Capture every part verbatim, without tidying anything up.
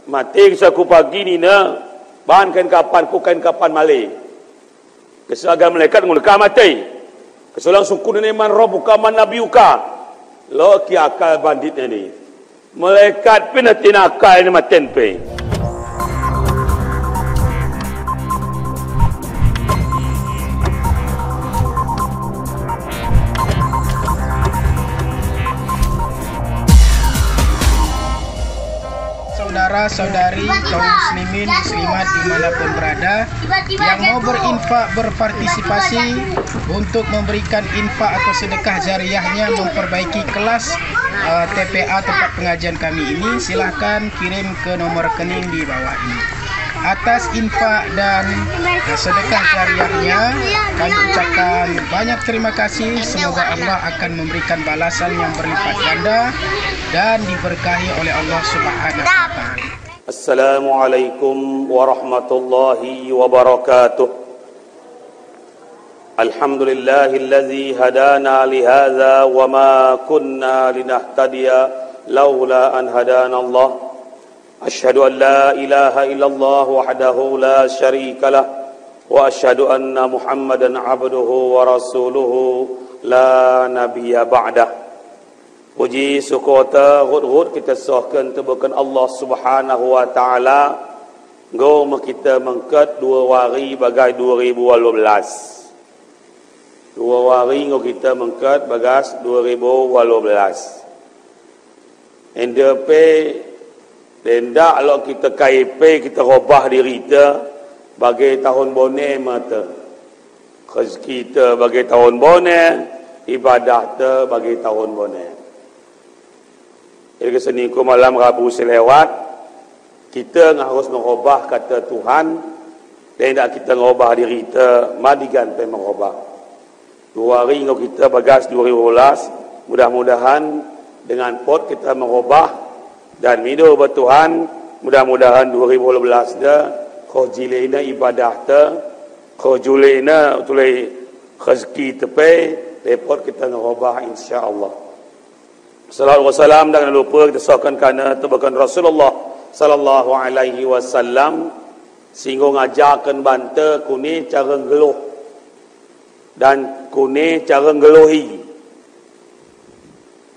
Mate kisa ku pagi nina, ban kain kapan, ku kain kapan male. Kisa agai malaikat ngul ka mate. Kisa langsung ku nene man Rabbuka man Nabiyuka. Lo ki akal bandit ini. Malaikat pina tinakal ni maten pe. Saudara-saudari kaum muslimin muslimat dimanapun berada, yang mau berinfak, berpartisipasi untuk memberikan infak atau sedekah jariahnya memperbaiki kelas, eh, T P A tempat pengajian kami ini, silahkan kirim ke nomor rekening di bawah ini. Atas infak dan, eh, sedekah jariahnya, kami ucapkan banyak terima kasih. Semoga Allah akan memberikan balasan yang berlipat ganda dan diberkahi oleh Allah Subhanahu wa Ta'ala. Assalamualaikum warahmatullahi wabarakatuh. Alhamdulillahilladzi hadana lihadza wa ma kunna linahtadiya laula an hadanallah. Asyhadu an la ilaha illallah wahdahu la syarikalah, wa asyhadu anna Muhammadan abduhu wa rasuluhu la nabiyya ba'dah. Puji syukur ta rut-rut kita sahkan tebakan Allah Subhanahu wa Ta'ala. Nggo me kita mengkat dua wari bagai dua ribu walu belas. Dua wari nggo kita mengkat bagas dua ribu walu belas. Enda pe, dendak lo kita kai pe, kita robah diri ta bagai tahun bone mata. Rezeki ta bagai tahun bone, ibadah ta bagai tahun bone. Jadi kisa ni ku malam Rabu selewat, kita ngah harus merobah kata Tuhan, dendak kita merobah diri ta, madigan pe merobah. Dua wari nggo kita bagas dua ribu walu belas, mudah-mudahan dengan pot kita merobah dan mido ba Tuhan, mudah-mudahan dua ribu walu belas da, ko jilena ibadah ta, ko julena tulai rezeki ta pe, depot kita ngerobah, insya Allah. Salawat wa salam dan lupa kita sahkan kana tebakan Rasulullah sallallahu alaihi wasallam, singgung ajakan banta kune cara ngeluh dan kune cara ngeluhi.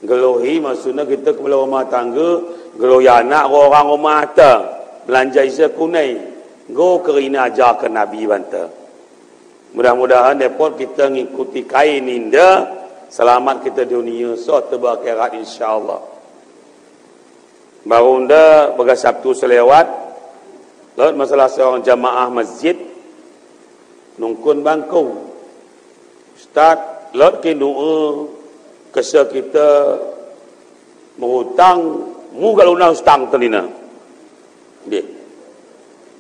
Ngeluhi maksudna kita kepala rumah tangga, ngeluhi anak orang rumah ta, belanja isa kunai, nggo kerina ajakan Nabi banta. Mudah-mudahan depot kita ngikuti kain inda, selamat kita dunia, so teba akhirat, insya Allah. Baru nda bagai Sabtu selewat, laut masalah seorang jamaah masjid, nungkun bangku. Ustaz, laut ke doa kesa kita mengutang, mu kalau nak utang tenina. Dia.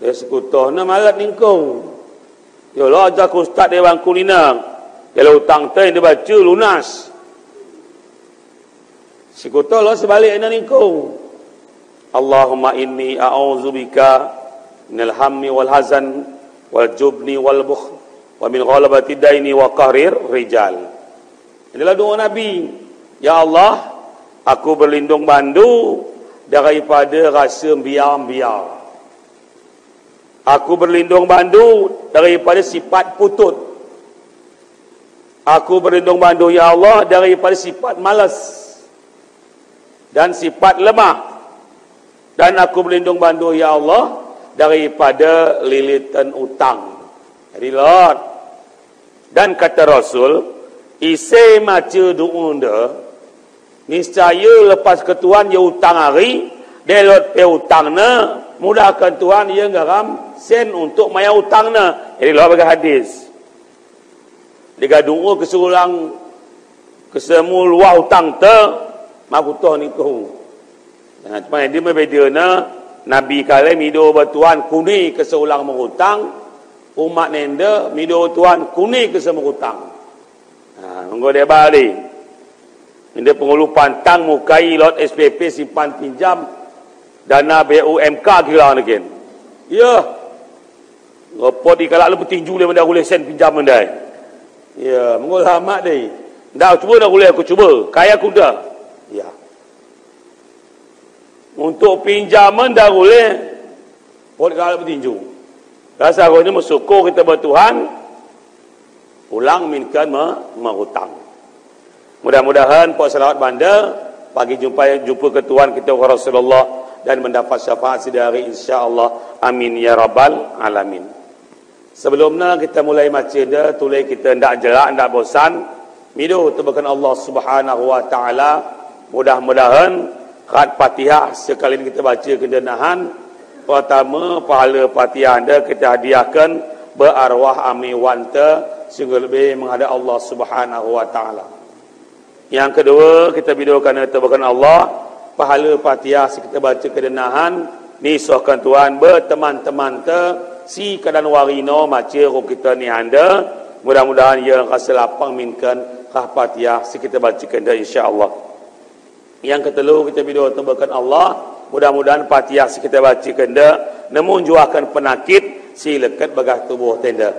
Dia sekutoh na malat ningkung. Ya Allah, ajar ku Ustaz dia bangku nina. Dia utang te dia baca lunas. Sikuto lo sebalik ina ningkung. Allahumma inni a'udzubika minal hammi wal hazan wal jubni wal bukhl wa min ghalabati daini wa qahrir rijal. Inilah doa Nabi. Ya Allah, aku berlindung bandu daripada rasa biar-biar. Aku berlindung bandu daripada sifat putut. Aku berlindung bandu, ya Allah, daripada sifat malas dan sifat lemah. Dan aku berlindung bandu, ya Allah, daripada lilitan utang. Jadi, Lord, dan kata Rasul, ise maca doa nda, niscaya lepas ke Tuhan ia utang ari, delot pe utangna, mudahkan Tuhan ia garam sen untuk maya utangna. Jadi, lo bagai hadis. Diga doa ke seorang ke semua luah utang te, makutoh ningkung. Nah, cuma dia mebedana, Nabi kale mido ba Tuhan kune ke seorang mengutang, umat nenda mido Tuhan kune ke semua utang. Ha, menggo dia balik. Inda pengulu pantang mukai lot S P P simpan pinjam dana B U M K kira neken. Ya. Ngopot ikalak lu petinju le menda gule sen pinjam mendai. Ya, menggo lama deh. Nda cuba nda gule aku cuba. Kaya kuda. Ya. Untuk pinjaman dah boleh. Pot kalau bertinju. Rasa kau ini bersyukur kita bertuhan. Ulang minkan me-, mengutang. Mudah-mudahan puas salawat banda, pagi jumpa, jumpa ke Tuhan kita Rasulullah dan mendapat syafaat sidari, insya Allah. Amin ya rabbal alamin. Sebelumnya kita mulai maca enda, tulai kita ndak jelak, ndak bosan. Mido tebakan Allah Subhanahu wa Ta'ala. Mudah-mudahan kat Fatihah sekalian kita baca kena nahan. Pertama, pahala Fatihah enda kita hadiahkan ba arwah ami wanta sungguh lebih menghadap Allah Subhanahu wa Ta'ala. Yang kedua, kita bidokan tebakan Allah, pahala Fatihah si kita baca kena nahan, ni sohkan Tuhan ba teman-teman te si keadaan warino maca ko kita ni anda, mudah-mudahan ia rasa lapang minkan kah Fatihah si kita baca kena, insya Allah. Yang ketelu, kita bido tebakan Allah, mudah-mudahan Fatihah si kita baca kena, namun juakan penakit si lekat bagah tubuh tenda.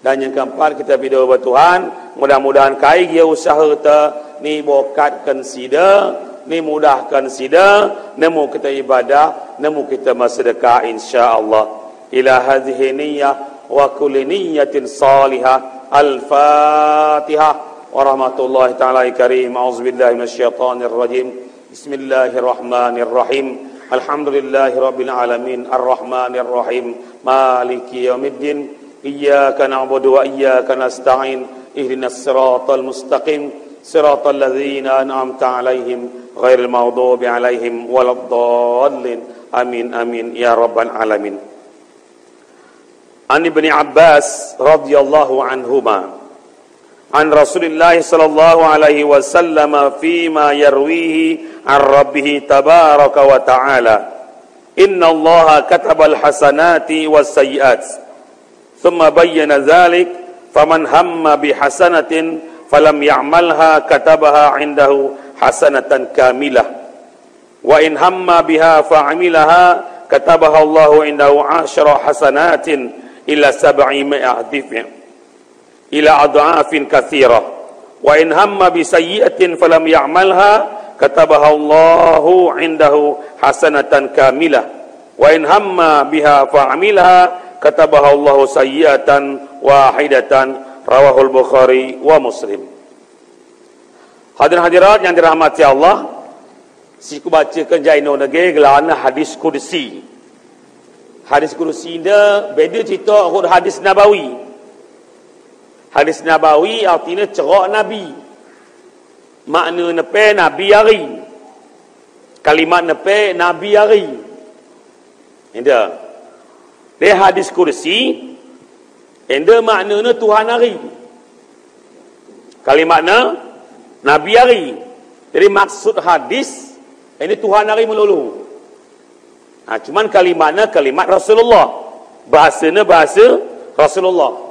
Dan yang keempat, kita bido ba Tuhan, mudah-mudahan kai gia usaha te, ni bokatkan sida, ni mudahkan sida, nemu kita ibadah, nemu kita bersedekah, insya Allah. Ila hadhihi niyyah wa kulli niyyatin salihah. Al-Fatihah. Warahmatullahi ta'ala karim. A'udzubillahi minasyaitonirrajim. Bismillahirrahmanirrahim. Alhamdulillahirabbil alamin. Arrahmanirrahim. Maliki yaumiddin. Iyyaka na'budu wa iyyaka nasta'in. Ihdinas siratal mustaqim. Siratal ladzina an'amta 'alaihim ghairil maghdubi 'alaihim waladdallin. Amin, amin ya rabbal alamin. An Ibni Abbas radhiyallahu anhuma, an Rasulillah sallallahu alaihi wasallam fima yarwihi an Rabbih tabaraka wa ta'ala, "Innallaha katabal hasanati was sayyi'at." Thumma bayyana dzalik, "Faman hamma bi hasanatin falam ya'malha katabaha 'indahu hasanatan kamilah. Wa in hamma biha fa 'amilaha katabaha Allahu 'indahu 'asyara hasanatin ila sab'i mi'ati dhif', ila adh'afin katsirah. Wa in hamma bi sayyi'atin falam ya'malha katabaha Allahu 'indahu hasanatan kamilah. Wa in hamma biha fa 'amilaha katabaha Allahu sayyi'atan wahidatan." Rawahul Bukhari wa Muslim. Hadirin hadirat yang dirahmati Allah, si kubacakan jaino nege gelana hadis kudsi. Hadis kudsi enda beda cerita ngan hadis nabawi. Hadis nabawi artina cerah Nabi. Makna ne pe Nabi ari. Kalimat ne pe Nabi ari. Enda. Di hadis kudsi, enda makna ne Tuhan ari. Kalimat ne Nabi ari. Jadi maksud hadis, ini Tuhan ari melulu. Nah, cuman kalimat ne kalimat Rasulullah. Bahasa ne bahasa Rasulullah.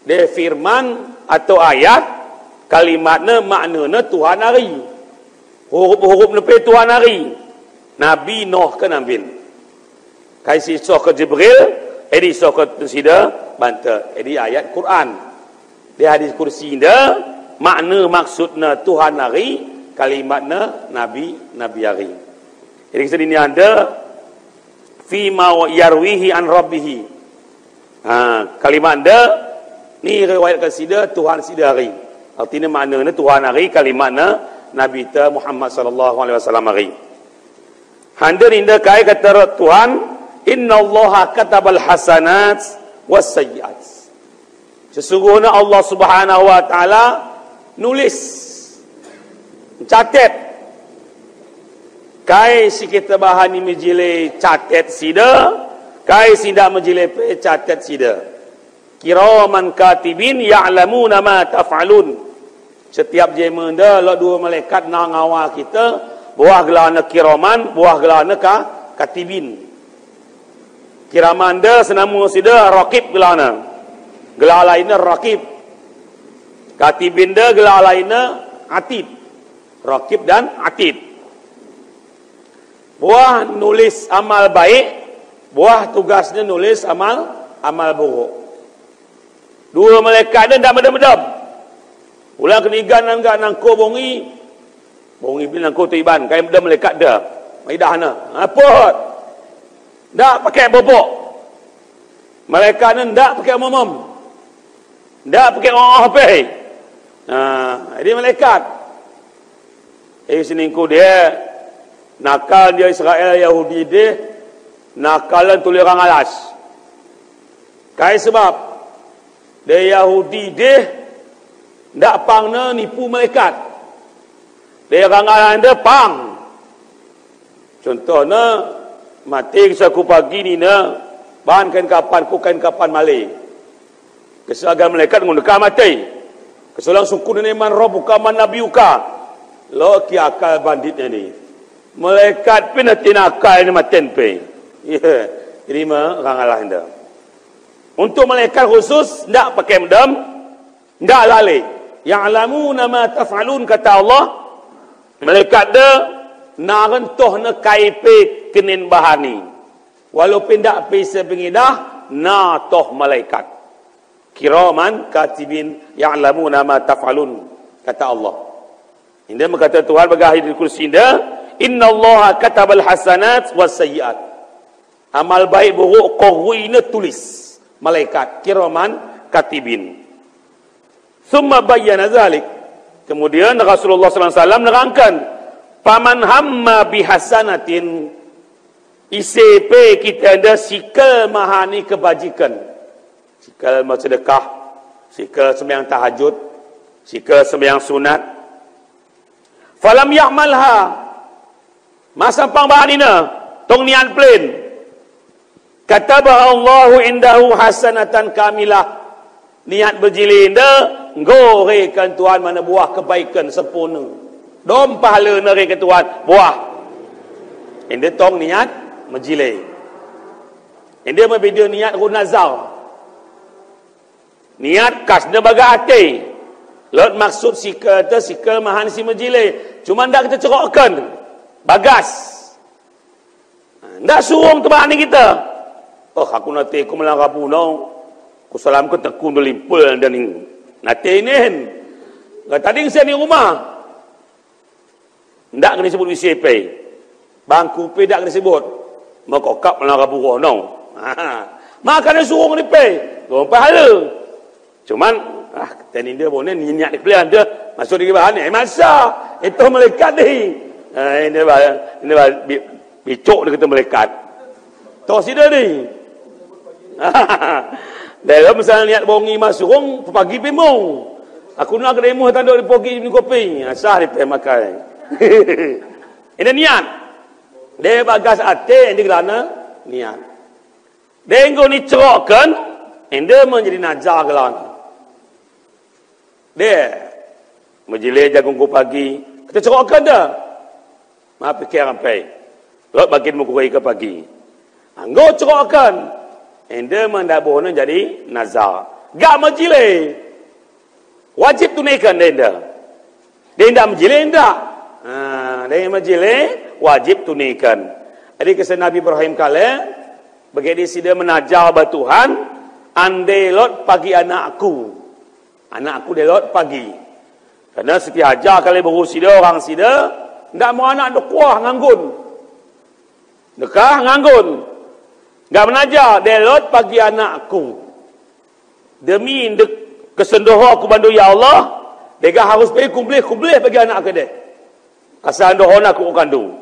Di firman atau ayat, kalimat ne makna ne Tuhan ari. Huruf-huruf ne pe Tuhan ari. Nabi Nuh ke nambin. Kai si soh ke Jibril, edi soh ke sida banta. Edi ayat Quran. Di hadis kudsi enda, makna maksud ne Tuhan ari, kalimat ne Nabi, Nabi ari. Jadi kisah ini enda, fima yarwihi an Rabbih. Ha, kalimat enda ni riwayatkan sida Tuhan sida ari. Artina makna ne Tuhan ari, kalimat ne Nabi ta Muhammad sallallahu alaihi wasallam ari. Hande enda kai kata Tuhan, "Innallaha katabal hasanat was sayyi'at." Sesungguhnya Allah Subhanahu wa Ta'ala nulis, catet. Kai si kita baha ni mejile catet sida, kai si ndak mejile pe catet sida. Kiraman katibin ya'lamuna ma taf'alun. Setiap jema enda, lok dua malaikat na ngawa kita, buah gelana kiraman, buah gelana ka-, katibin. Kiraman enda senama sida Raqib gelana. Gela lainna Raqib. Katibin enda gela lainna Atid. Raqib dan Atid. Buah nulis amal baik, buah tugasnya nulis amal, amal buruk. Dua malaikat enda ndak medam-medam. Ulang kena igan nangga nangko bongi. Bongi bin nangko tu iban, kai medam malaikat enda. Idahna, ha, put. Ndak pake bobok. Malaikat ne ndak pake momom. Ndak pake oh pe. Ha, jadi malaikat. Eh, siningku dia, nakal dia Israel, Yahudi dia, nakal dan tuli orang alas. Kai sebab, dia Yahudi dia, ndak pang ne nipu malaikat. Dia orang alas dia pang. Contohna, mate kisa ku pagi nina, ban kain kapan, ku kain kapan male. Kisa agar malaikat ngun deka mate. Kisa lang sukun ne man rabbuka man nabiyuka. Lo ki akal bandit ini. Malaikat pe na tin akal ne maten pe. Iya, jadi ma orang alas nda. Untuk malaikat khusus, ndak pake medam, ndak lale. Ya'lamuna ma taf'alun, kata Allah. Malaikat da, na rentoh ne kai pe kenen bahani. Walaupun ndak pe sebengidah, na toh malaikat. Kiraman katibin ya'lamuna ma taf'alun, kata Allah. Inda ma kata Tuhan bagi hadis kursi inda, "Innallaha katabal hasanat was sayyi'at." Amal baik buruk korui ne tulis malaikat kiraman katibin. Summa bayyana zalik. Kemudian Rasulullah sallallahu alaihi wasallam nerangkan, "Faman hamma bihasanatin," ise pe kita nda sikal mahani kebajikan. Sikal bersedekah, sikal sembahyang tahajud, sikal sembahyang sunat. Falam ya'malha. Masa pang bahan ina, tong niat plain. Katabaha Allahu indahu hasanatan kamilah. Niat berjilin da, nggo reken Tuhan mana buah kebaikan sempurna. Dom pahala na reken Tuhan, buah. Inda tong niat, mejilin. Inda mebeda niat ku nazar. Niat kas ne baga ate. Lot maksud sikal te sikal mahan si mejile. Cuma ndak kita cerokkan. Bagas. Ndak surung te bahani kita. Oh, aku nate ku malang rabu nau. Ku salam ke tekun dolimpul dan ning. Nate inen. Ndak tading saya ni rumah. Ndak kena sebut isi pe. Bangku pe ndak kena sebut. Maka kap na rabu rono. Ha. Maka ne suruh ni pe. Gompa hala. Cuman, ah, teni dia bonen ni niat ni pilihan dia. Masuk di bahan ni. Eh, masa. Itu malaikat ni. Ah, ini bah, ini bah, bi-, bicok ni kita malaikat. Toh sida ni. Dalam misalnya niat bongi masuk, pagi pimong. Aku nak demo tanduk di pogi ni kopi. Asah di pemakai. Ini niat. Dia bagas ate, ini gelana niat. Dia enggo ni cerokkan, ini menjadi naja gelana. Dia mejile jagung ku pagi, kita cerokkan dah. Ma pikir ampai. Lot bagin mukuri ke pagi. Anggo cerokkan. Ende manda bohna jadi nazar. Gak mejile. Wajib tunaikan denda. Denda mejile enda. Ha, denda mejile wajib tunaikan. Jadi kisah Nabi Ibrahim kale, bagi di sida menaja ba Tuhan, andai lot pagi anakku. Anakku dia lot pagi. Karena siti aja kali baru sida orang sida, ndak mau anak dekuah nganggun. Dekah nganggun. Ndak menaja, dia lot pagi anakku. Demi dek kesendoho aku bandu ya Allah, dega harus pergi kublih, kublih bagi anak ke deh. Asal dohona aku kandung.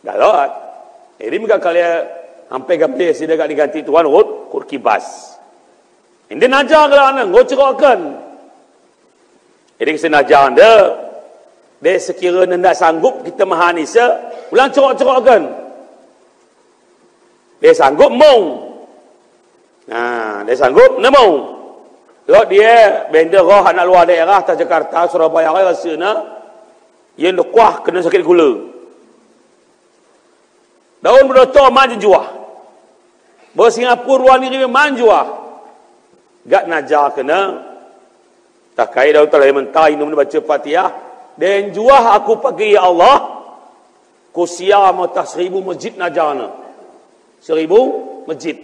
Galot. Jadi mega kali ampe gabe sida gak diganti Tuhan, rut, rut kibas. Ende naja gelana, nggo cerokkan. Jadi kisah naja anda, dek sekira ndak sanggup kita mahani se, ulang cerok-cerokkan. Dek sanggup mong. Nah, dek sanggup, ne mong. Lot dia, benda roh anak luar daerah, ta Jakarta, Surabaya, rasa na. Ia ndak kuah kena sakit gula. Daun berdoto man juah. Bo Singapura wan diri man juah. Gak naja kena. Takai daun talai mentah inum baca Fatihah. Den juah aku pagi ya Allah. Ku sia matah seribu masjid najana. Seribu masjid.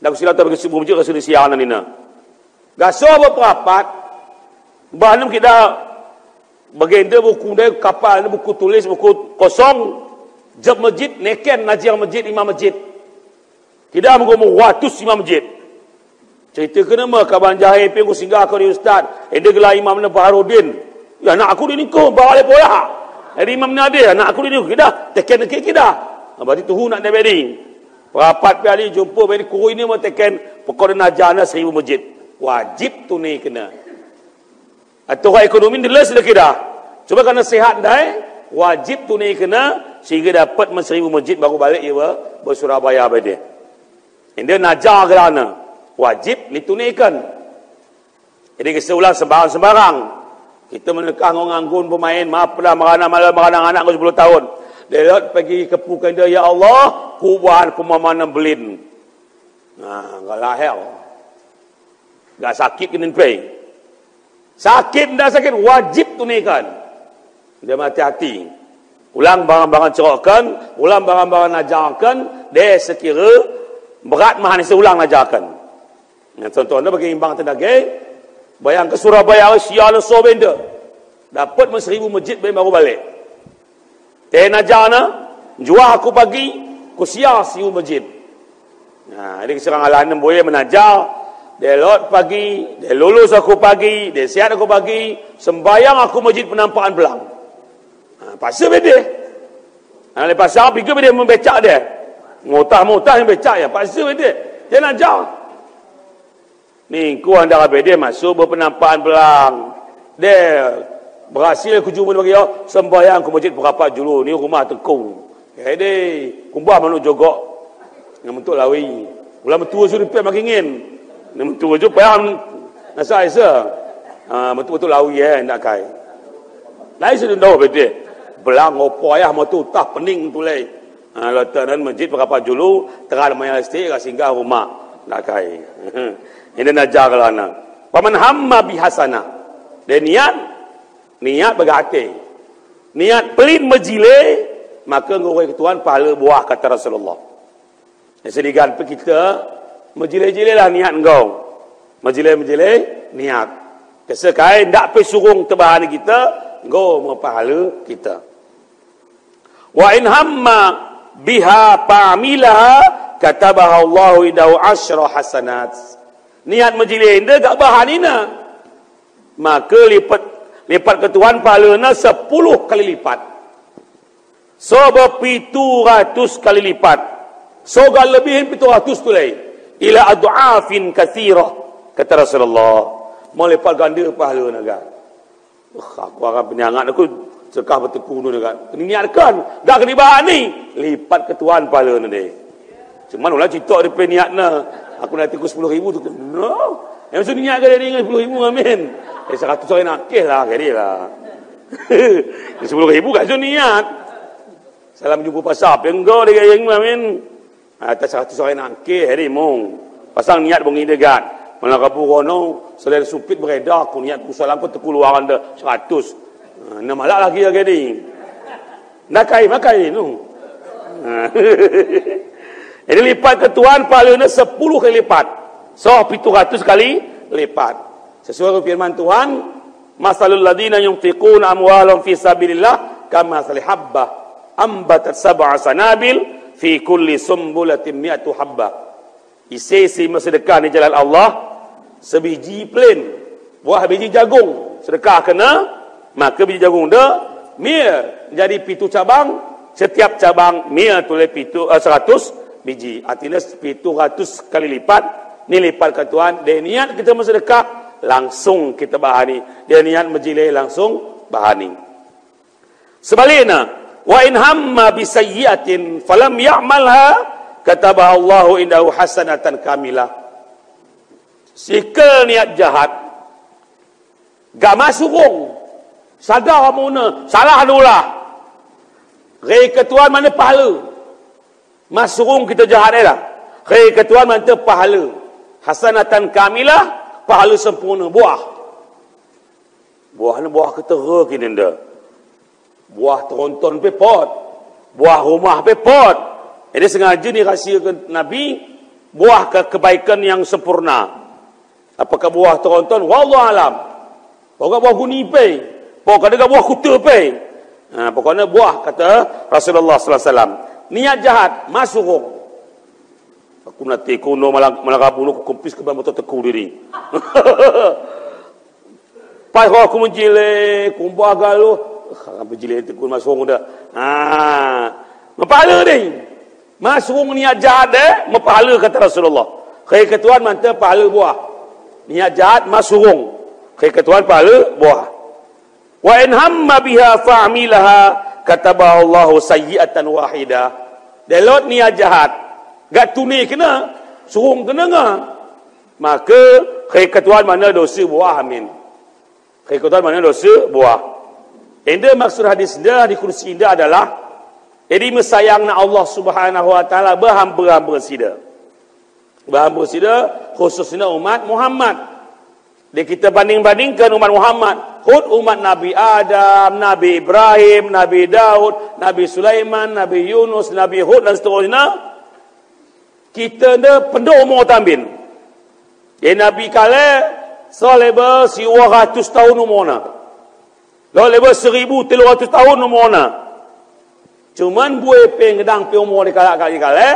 Dak sila ta bagi subuh mujur ka suri siana nina. Gaso ba perapat. Bahanum kita Bagian dia buku dia, kapal dia, buku tulis, buku kosong. Jep masjid, neken najang masjid, imam masjid. Kidam go mo watus imam masjid. Cerita kena ma kaban jahe pe ku singgah ko di ustaz. Ende gela imam na Baharudin. Ya, anak aku di niko, balik pola. Jadi imam na dia, anak aku di niko, kida, teken ke kida. Berarti tuhu nak dia bedi. Perapat pe ali jumpa bedi, ku ini ma teken, pokok dia najang na seribu masjid. Wajib tuni kena. Atau ka ekonomi dia les dia kida. Cuma karena sehat dai, wajib tuni kena, sehingga dapat maseribu masjid baru balik ya ba, ba Surabaya bedi. Ende najang gelana, wajib ditunikan. Jadi kese ulang sembarang-sembarang. Kita menekah nganggun pemain, maaf dah, merana malam, merana anak ko sepuluh tahun. Delot pagi kepukan dia, ya Allah, kuban pemaman belin. Nah, enggak lahir. Enggak sakit kena pei. Sakit, ndak sakit, wajib tunikan. Dia hati-hati. Ulang barang-barang cerokkan, ulang barang-barang najangkan, dia sekira berat mahan isi ulang najangkan. Nah, contohnya bagi imbang tenaga, bayangkan Surabaya, sial so benda. Dapat maseribu masjid, baru balik. Te najang na, jua aku pagi, ku siang seribu masjid. Nah, jadi serang alah nem boye menajang, dia lot pagi, dia lulus aku pagi, dia sihat aku pagi, sembayang aku masjid penampakan belang. Nah, paksa bedi. Nah, lepas sah, pikir bedi membecak dia. Mutah-mutah yang becak ya, paksa bedi. Dia najang. Ni ku anda ka bedi masuk ba penampakan belang. Dia berhasil ku jumpa bagi ya, sembayang ku masjid berapa julu ni rumah tekung. Jadi, kumbah manuk jogok. Nang mentuk lawi. Ulah mentua suri pe makingin. Nang mentua ju payah nasa isa. Ah, mentuk-mentuk lawi eh, ndak kai. Lai sudah dah bedi. Belang opo ayah mau tu tah pening tu lai. Ha, letak nan masjid berapa julu, terang maya listrik, ka singgah rumah. Ndak kai. Ini najang gelana. Paman hamma bihasanah. Dia niat, niat bagate. Niat pelin majile, maka ngoroi ke Tuhan pahala buah, kata Rasulullah. Jadi sedigan pe kita, majile-jile lah niat ngau. Majile-majile niat. Kesekai, ndak pe surung tebahan kita, ngau ma pahala kita. Wa in hamma biha fa'amilaha katabaha Allahu indahu asyra hasanat. Niat majile ende gak bahan ina. Maka lipat, lipat ke Tuhan pahala na sepuluh kali lipat. So ba pitu ratus kali lipat. So gak lebihin pitu ratus tu lai. Ila ad'afin katsirah. Kata Rasulullah. Mau lipat ganda pahala na gak. Uh, aku akan penyangat aku cekah betekunu dengan. Niatkan, dah kena bani, lipat ke Tuhan pahala na deh. Cuman ulah citok di peniat na. Aku nanti ku sepuluh ribu tu. No. Yang maksud niat ke dari dengan sepuluh ribu, amin. Eh, seratus orang nak keh lah, kiri lah. Sepuluh ribu kan so niat. Salam jumpa pasal, penggo dia yang, amin. Atas seratus orang nangke, hari mong. Pasang niat bongi degat. Mana kapu kono, selain supit bereda, aku niat ku salam ku tekuluangan de seratus. Ah, na malak lagi lagi ni. Nakai, makai, nu. Ah. Jadi lipat ke Tuhan, pahala na sepuluh kali lipat. So, pitu ratus kali lipat. Sesuai dengan firman Tuhan, masalul ladina yunfiquna amwalahum fi sabilillah, kamathali habbah ambatat sab'a sanabil fi kulli sumbulatin mi'atu habbah. Isi-isi masedekah ni jalan Allah, sebiji pelin, buah biji jagung, sedekah kena, maka biji jagung de, mia jadi pitu cabang, setiap cabang mia tu le pitu, eh, seratus biji. Artinya pitu ratus kali lipat, ni lipat ke Tuhan, dia niat kita masedekah, langsung kita bahani. Dia niat majile langsung bahani. Sebaliknya, wa in hamma bi sayyi'atin falam ya'malha katabaha Allahu indahu hasanatan kamilah. Sikel niat jahat, gak masuk ong, sadar muna, salah dula. Rei ke Tuhan mana pahala. Masuk ong kita jahat eh lah. Rei ke Tuhan mana pahala. Hasanatan kamilah, pahala sempurna, buah. Buah ni buah ketera kini nda. Buah tronton pe pot. Buah rumah pe pot. Jadi sengaja ni rahsia ke Nabi, buah ke kebaikan yang sempurna. Apakah buah tronton? Wallahu alam. Pokok buah guni pe. Pokok ka dega buah kutu pe. Ha, pokoknya buah kata Rasulullah sallallahu alaihi wasallam. Niat jahat, masurung. Aku nanti kuno malah, malah kabunuh ku kempis ke ban motor teku diri. Pai ho ku menjile, ku mbah galuh. Kan menjile teku masurung dah. Ha. Mapala deh. Masurung niat jahat deh, mapala kata Rasulullah. Khe ketuan mantap pala buah. Niat jahat masurung. Khe ketuan pala buah. Wa in hamma biha fa'amilaha katabahallahu sayyi'atan wahidah. Delot niat jahat. Gak tuni kena, surung kena nga. Maka, khe ketuan mana dosa buah amin. Khe ketuan mana dosa buah. Enda maksud hadis enda, hadis kursi enda adalah, jadi mesayang na Allah Subhanahu wa Ta'ala, berhamba-hamba sida. Berhamba sida, khususnya umat Muhammad. Di kita banding-bandingkan umat Muhammad. Hud umat Nabi Adam, Nabi Ibrahim, Nabi Daud, Nabi Sulaiman, Nabi Yunus, Nabi Hud dan seterusnya. Kita nda pendok umur tambin. Jadi Nabi kale, seleba siwa ratus tahun umurna. Lo leba seribu telu ratus tahun umurna. Cuman bue pengedang pe umur di kalak kali kale,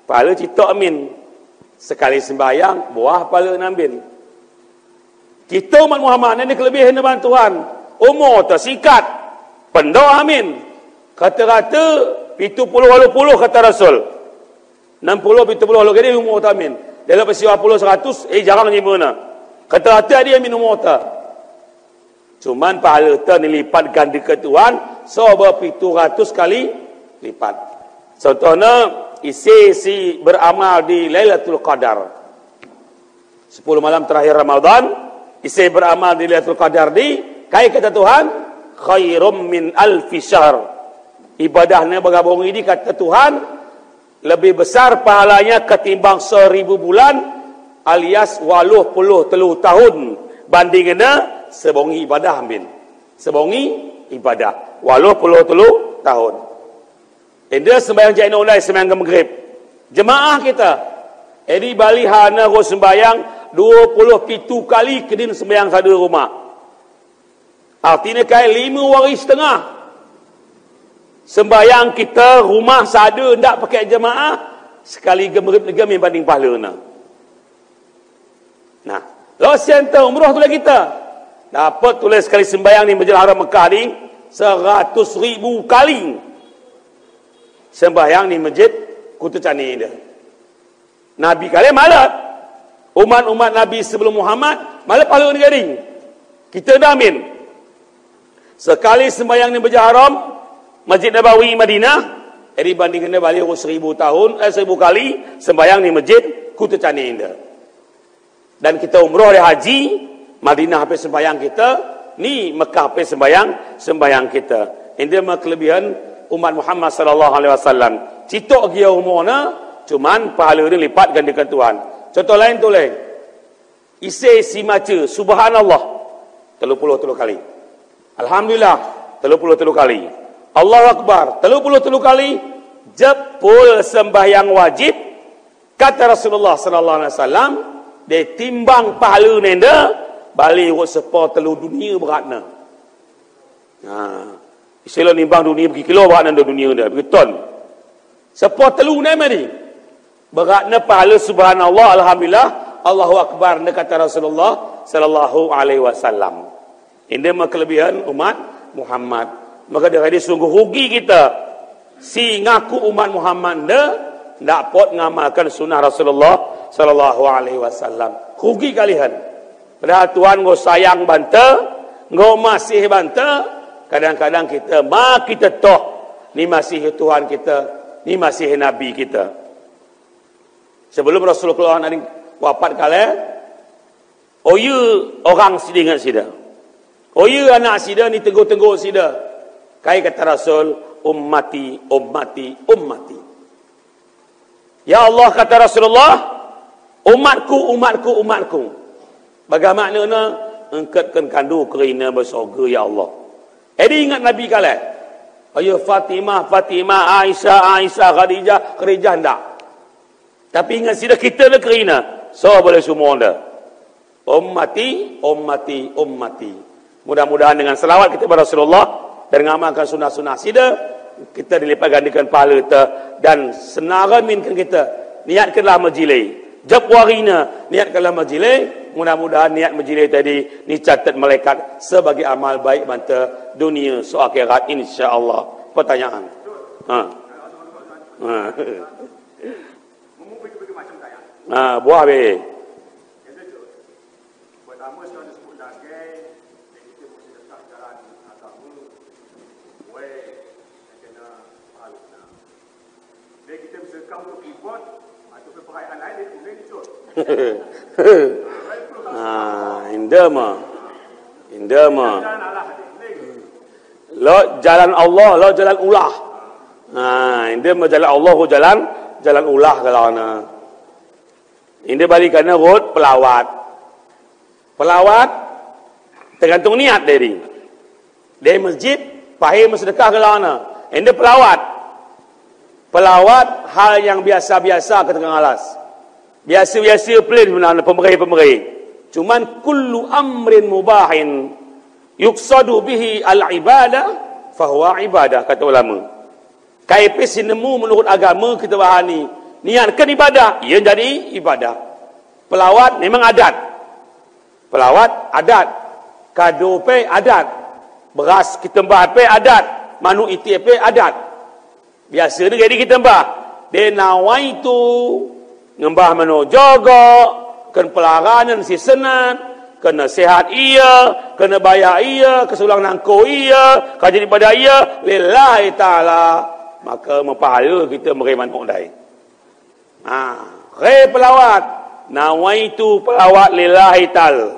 pala cito amin. Sekali sembahyang, buah pala nambin. Kita umat Muhammad ni kelebihan depan Tuhan. Umur tersingkat. Pendok amin. Kata-kata, pitu puluh, walu puluh kata Rasul. Enam puluh, pitu puluh, walu kali umur tamin. Dalam peristiwa puluh seratus, eh, jarang ni mana. Kata-kata dia amin umur ta. Cuman pahala ta nilipat ganda ke Tuhan, sebab pitu ratus kali lipat. Contohnya, isi si beramal di Lailatul Qadar. Sepuluh malam terakhir Ramadan, isi beramal di Lailatul Qadar di, kai kata Tuhan, khairum min alfi syahr. Ibadahnya bergabung ini kata Tuhan, lebih besar pahalanya ketimbang seribu bulan, alias walu puluh telu tahun. Bandingannya sebongi ibadah amin. Sebongi ibadah. Walu puluh telu tahun. Enda sembahyang jai na ulai sembahyang ke magrib. Jemaah kita. Edi bali hana ko sembahyang dua puluh pitu kali kedin sembahyang sadu rumah. Artinya kai lima wari setengah. Sembahyang kita rumah sadu ndak pakai jemaah. Sekali ke magrib lega min banding pahala na. Nah, lo sian ta umroh tu lagi ta. Dapat tulis sekali sembahyang ni Masjid Haram Mekah ni seratus ribu kali. Sembahyang ni Masjid Kuta Candi enda. Nabi kale malah. Umat-umat Nabi sebelum Muhammad, malah pahala negeri. Kita damin. Sekali sembahyang ni Masjid Haram, Masjid Nabawi Madinah, edi bandingkan bali ko seribu tahun, eh, seribu kali sembahyang ni Masjid Kuta Candi enda. Dan kita umroh di haji, Madinah pe sembahyang kita, ni Mekah pe sembahyang, sembahyang kita. Enda ma kelebihan umat Muhammad sallallahu alaihi wasallam. Cito gia umurna, cuman pahala ni lipat gandakan Tuhan. Contoh lain tu lain. Isi si maca, Subhanallah, telu puluh telu kali. Alhamdulillah, telu puluh telu kali. Allahu Akbar, telu puluh telu kali. Jepul sembahyang wajib, kata Rasulullah sallallahu alaihi wasallam, ditimbang pahala nenda, bali ko sepo telu dunia beratna. Nah, istilah nimbang dunia bagi kilo beratna dunia enda, bagi ton. Sepo telu ne meri. Beratna pahala subhanallah, alhamdulillah, Allahu Akbar, ne kata Rasulullah sallallahu alaihi wasallam. Enda ma kelebihan umat Muhammad. Maka dia kata sungguh rugi kita. Si ngaku umat Muhammad nda, ndak pot ngamalkan sunnah Rasulullah sallallahu alaihi wasallam. Rugi kalian. Padahal Tuhan nggo sayang banta, nggo masih banta. Kadang-kadang kita, ma kita toh, ni masih Tuhan kita, ni masih Nabi kita. Sebelum Rasulullah nari wafat kale, oya orang sida ingat sida. Oya anak sida ni tenggo-tenggo sida. Kai kata Rasul, ummati, ummati, ummati. Ya Allah, kata Rasulullah, umatku, umatku, umatku. Bagaimana na engkatkan kandu kerina bersorga, ya Allah. Edi ingat Nabi kale. Oya Fatimah, Fatimah, Aisyah, Aisyah, Khadijah, Khadijah ndak. Tapi ingat sida kita na kerina. So boleh semua nda. Ummati, ummati, ummati. Mudah-mudahan dengan selawat kita kepada Rasulullah dan ngamalkan sunnah-sunnah sida, kita dilipatgandakan pahala kita dan senara minkan kita. Niatkanlah majilai. Jab warina, niatkanlah majilai. Mudah-mudahan niat majilai tadi dicatat malaikat sebagai amal baik banta dunia so akhirat, insya Allah. Pertanyaan. Ha. Ha. Ha, buah be. Pertama sekali sebut lagi, kita mesti dekat jalan agama. Weh, kena pahala. Bila kita bersedekah untuk import, atau perayaan lain, dia boleh cut. Ah, indah mah. Indah mah. Lo jalan Allah, lo jalan ulah. Ah, indah mah jalan Allah, jalan, jalan ulah kalau na. Indah balik kana rot pelawat. Pelawat tergantung niat dari. Dari masjid, pahir masedekah ke lawana. Indah pelawat. Pelawat hal yang biasa-biasa kita ngalas. Biasa-biasa pelin sebenarnya pemeri-pemeri. Cuman kullu amrin mubahin yuqsadu bihi al-ibadah fahuwa ibadah, kata ulama. Kai pe sinemu menurut agama kita bahani. Niatkan ibadah, ia jadi ibadah. Pelawat memang adat. Pelawat adat. Kado pe adat. Beras kita mbah pe adat. Manu iti pe adat. Biasa ni jadi kita mbah. De nawaitu ngembah mano jogo, ken pelaranan si senat, ken sehat ia, ken baya ia, kesulang nangko ia, kaji ibadah ia, lillahi ta'ala. Maka mapahala kita meri mano dai. Ah, re pelawat. Nawaitu pelawat lillahi ta'ala.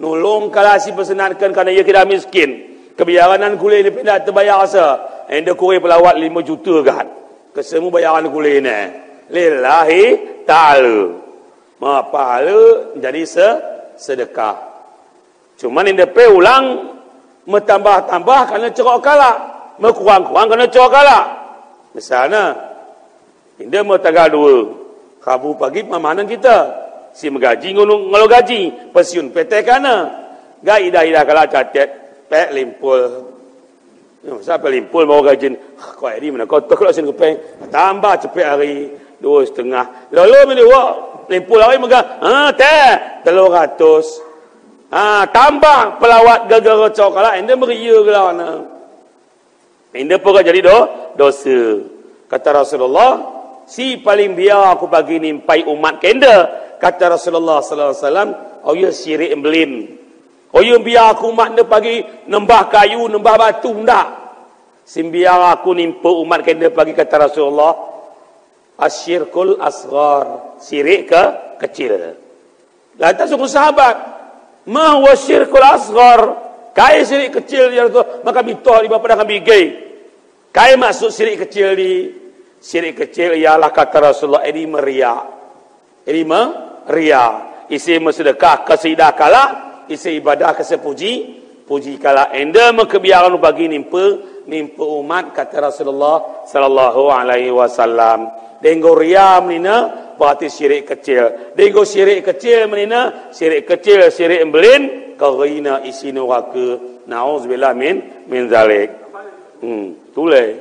Nulung kala si pesenatkan karena ia kira miskin. Kebiaran nan gule ni pindah tebayar sa. Indah kuri pelawat lima juta kan. Kesemu bayaran gule ni. Lillahi ta'ala. Mapahala jadi se-, sedekah. Cuman indah pe ulang, metambah-tambah kana cerok kala, mekurang-kurang kana cerok kala. Misalnya, indah metagal dua, Rabu pagi pemahaman kita, si megaji ngunu ngalo gaji, pensiun P T kana, ga idah-idah kala catet, pe limpul. Yo, sampai limpul mau gajin. Ko eri mana ko tok lo sin kepeng. Tambah cepek hari dua setengah. Lalu mini wa limpul hari mega. Ha, teh, telur ratus. Ha, tambah pelawat gagal cok kala, indah meri ia kala na. Indah pokok jadi do, dosa. Kata Rasulullah, si paling biar aku bagi nimpai umat kenda. Kata Rasulullah sallallahu alaihi wasallam, oh ya sirik embelin. Oh ya biar aku umat nda pagi nembah kayu, nembah batu, nda. Simbiar aku nimpa umat kenda pagi, kata Rasulullah. Asyirkul asghar, sirik ke kecil. Lantas suku sahabat, ma huwa syirkul asghar? Kai sirik kecil ya Rasul, maka bitoh di bapa dah kami gay. Kai maksud sirik kecil di, sirik kecil ialah kata Rasulullah, ini meria. Jadi me-, ria. Isi mesedekah kasidah kala, isi ibadah kesepuji, puji kala. Indah mekebiaran bagi nimpa, nimpa umat kata Rasulullah sallallahu alaihi wasallam. Denggo ria menina, berarti sirik kecil. Denggo sirik kecil menina, sirik kecil, sirik embelin, karina isi neraka. Nauzubillah min, min zalik. Hmm, tulai.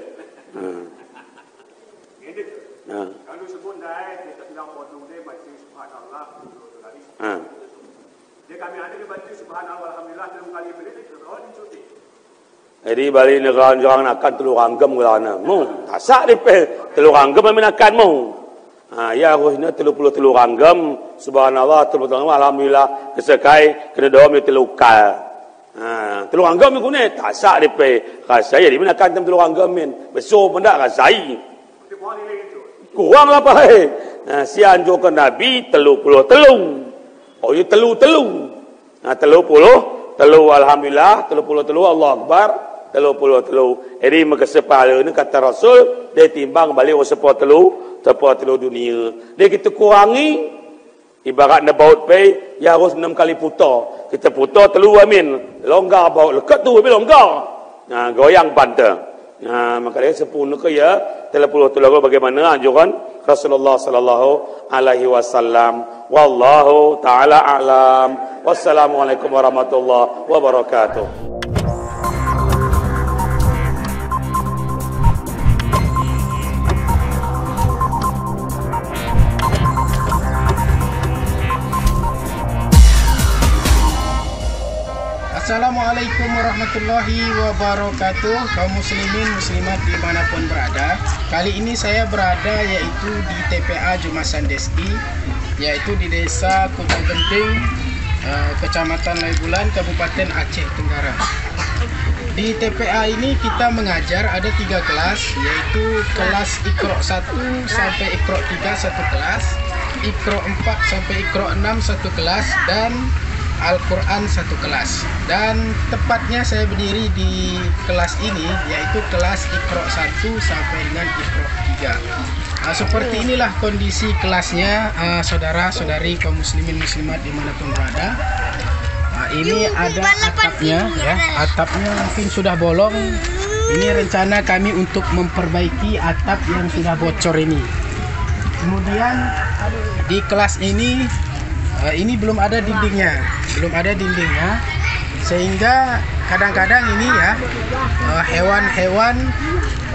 Hmm. Ha. Kalau sebut dai, kita bilang pondok dia baca subhanallah, dua kali. Ha. Dia kami ada dia baca subhanallah, alhamdulillah, tiga kali beli, dia terus dicuti. Jadi bali ni kawan-kawan akan telu ranggam gelana. Mu, tasak di pe, telu ranggam amin akan mu. Ha, ya, aku sini telu puluh telu ranggam, subhanallah, telu puluh telu ranggam, alhamdulillah, kesekai, kena dom ni telu kal. Ha, telu ranggam ni kune, tasak di pe, kasai, jadi mina kantem telu ranggam min, beso pendak kasai. Kurang lah pai. Ha, si anjurkan Nabi, telu puluh telu. Oh, ya telu telu. Ha, telu puluh telu, alhamdulillah, telu puluh telu, Allahu Akbar, telu puluh telu. Jadi, maka sepala ni kata Rasul, dia timbang balik, oh, sepuluh telu, sepuluh telu dunia. Dia kita kurangi, ibarat na baut pe, ya harus enam kali putar. Kita putar telu amin, longgar baut, lekat tu, lebih longgar. Ha, goyang banta. Ha, maka dia sepuluh ke ya, telu puluh telu bagaimana anjuran Rasulullah sallallahu alaihi wasallam. Wallahu ta'ala a'lam. Wassalamualaikum warahmatullahi wabarakatuh. Assalamualaikum warahmatullahi wabarakatuh, kaum muslimin muslimat dimanapun berada. Kali ini saya berada yaitu di T P A Juma Sandeski, yaitu di Desa Kuta Genting, eh, Kecamatan Laibulan, Kabupaten Aceh Tenggara. Di T P A ini kita mengajar ada tiga kelas, yaitu kelas Iqra satu sampai Iqra tiga satu kelas, Iqra empat sampai Iqra enam satu kelas, dan Al-Quran satu kelas. Dan tepatnya saya berdiri di kelas ini, yaitu kelas Iqra satu sampai dengan Iqra tiga. Ah, seperti inilah kondisi kelasnya, ah, saudara-saudari kaum muslimin muslimat dimanapun berada. Ah, ini ada atapnya, ya. Atapnya mungkin sudah bolong. Ini rencana kami untuk memperbaiki atap yang sudah bocor ini. Kemudian di kelas ini, eh, ini belum ada dindingnya, belum ada dindingnya, sehingga kadang-kadang ini ya, eh, hewan-hewan,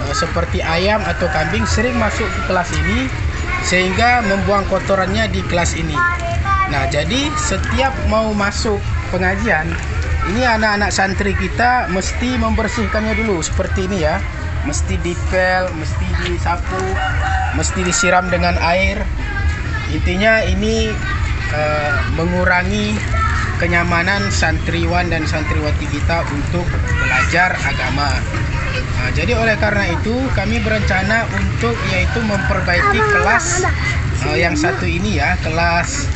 eh, seperti ayam atau kambing sering masuk ke kelas ini, sehingga membuang kotorannya di kelas ini. Nah, jadi setiap mau masuk pengajian, ini anak-anak santri kita mesti membersihkannya dulu seperti ini ya. Mesti dipel, mesti disapu, mesti disiram dengan air. Intinya ini, eh, mengurangi kenyamanan santriwan dan santriwati kita untuk belajar agama. Nah, jadi oleh karena itu kami berencana untuk yaitu memperbaiki kelas, eh, yang satu ini ya, kelas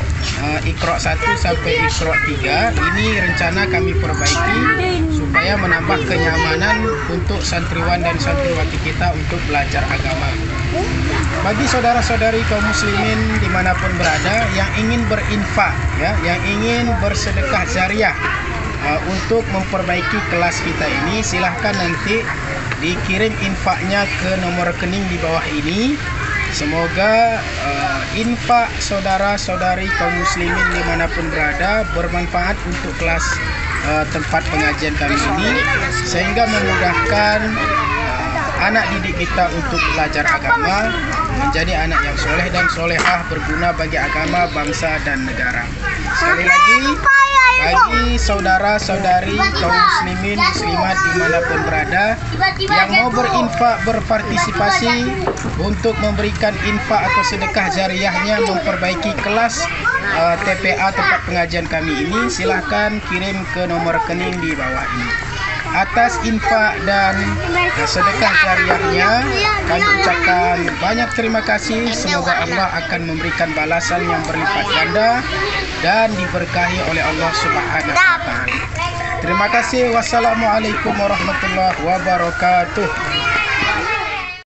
eh, Iqra satu sampai Iqra tiga ini rencana kami perbaiki supaya menambah kenyamanan untuk santriwan dan santriwati kita untuk belajar agama. Bagi saudara-saudari kaum muslimin dimanapun berada yang ingin berinfak, ya, yang ingin bersedekah jariah, eh, untuk memperbaiki kelas kita ini, silahkan nanti dikirim infaknya ke nomor rekening di bawah ini. Semoga, eh, infak saudara-saudari kaum muslimin dimanapun berada bermanfaat untuk kelas, eh, tempat pengajian kami ini, sehingga memudahkan, eh, anak didik kita untuk belajar agama, menjadi anak yang soleh dan solehah, berguna bagi agama, bangsa, dan negara. Sekali lagi, bagi saudara-saudari kaum muslimin muslimat dimanapun berada yang mau berinfak, berpartisipasi untuk memberikan infak atau sedekah jariahnya memperbaiki kelas, eh, T P A tempat pengajian kami ini, silahkan kirim ke nomor rekening di bawah ini. Atas infak dan, eh, sedekah jariahnya, kami ucapkan banyak terima kasih. Semoga Allah akan memberikan balasan yang berlipat ganda dan diberkahi oleh Allah Subhanahu wa Ta'ala. Terima kasih. Wassalamualaikum warahmatullahi wabarakatuh.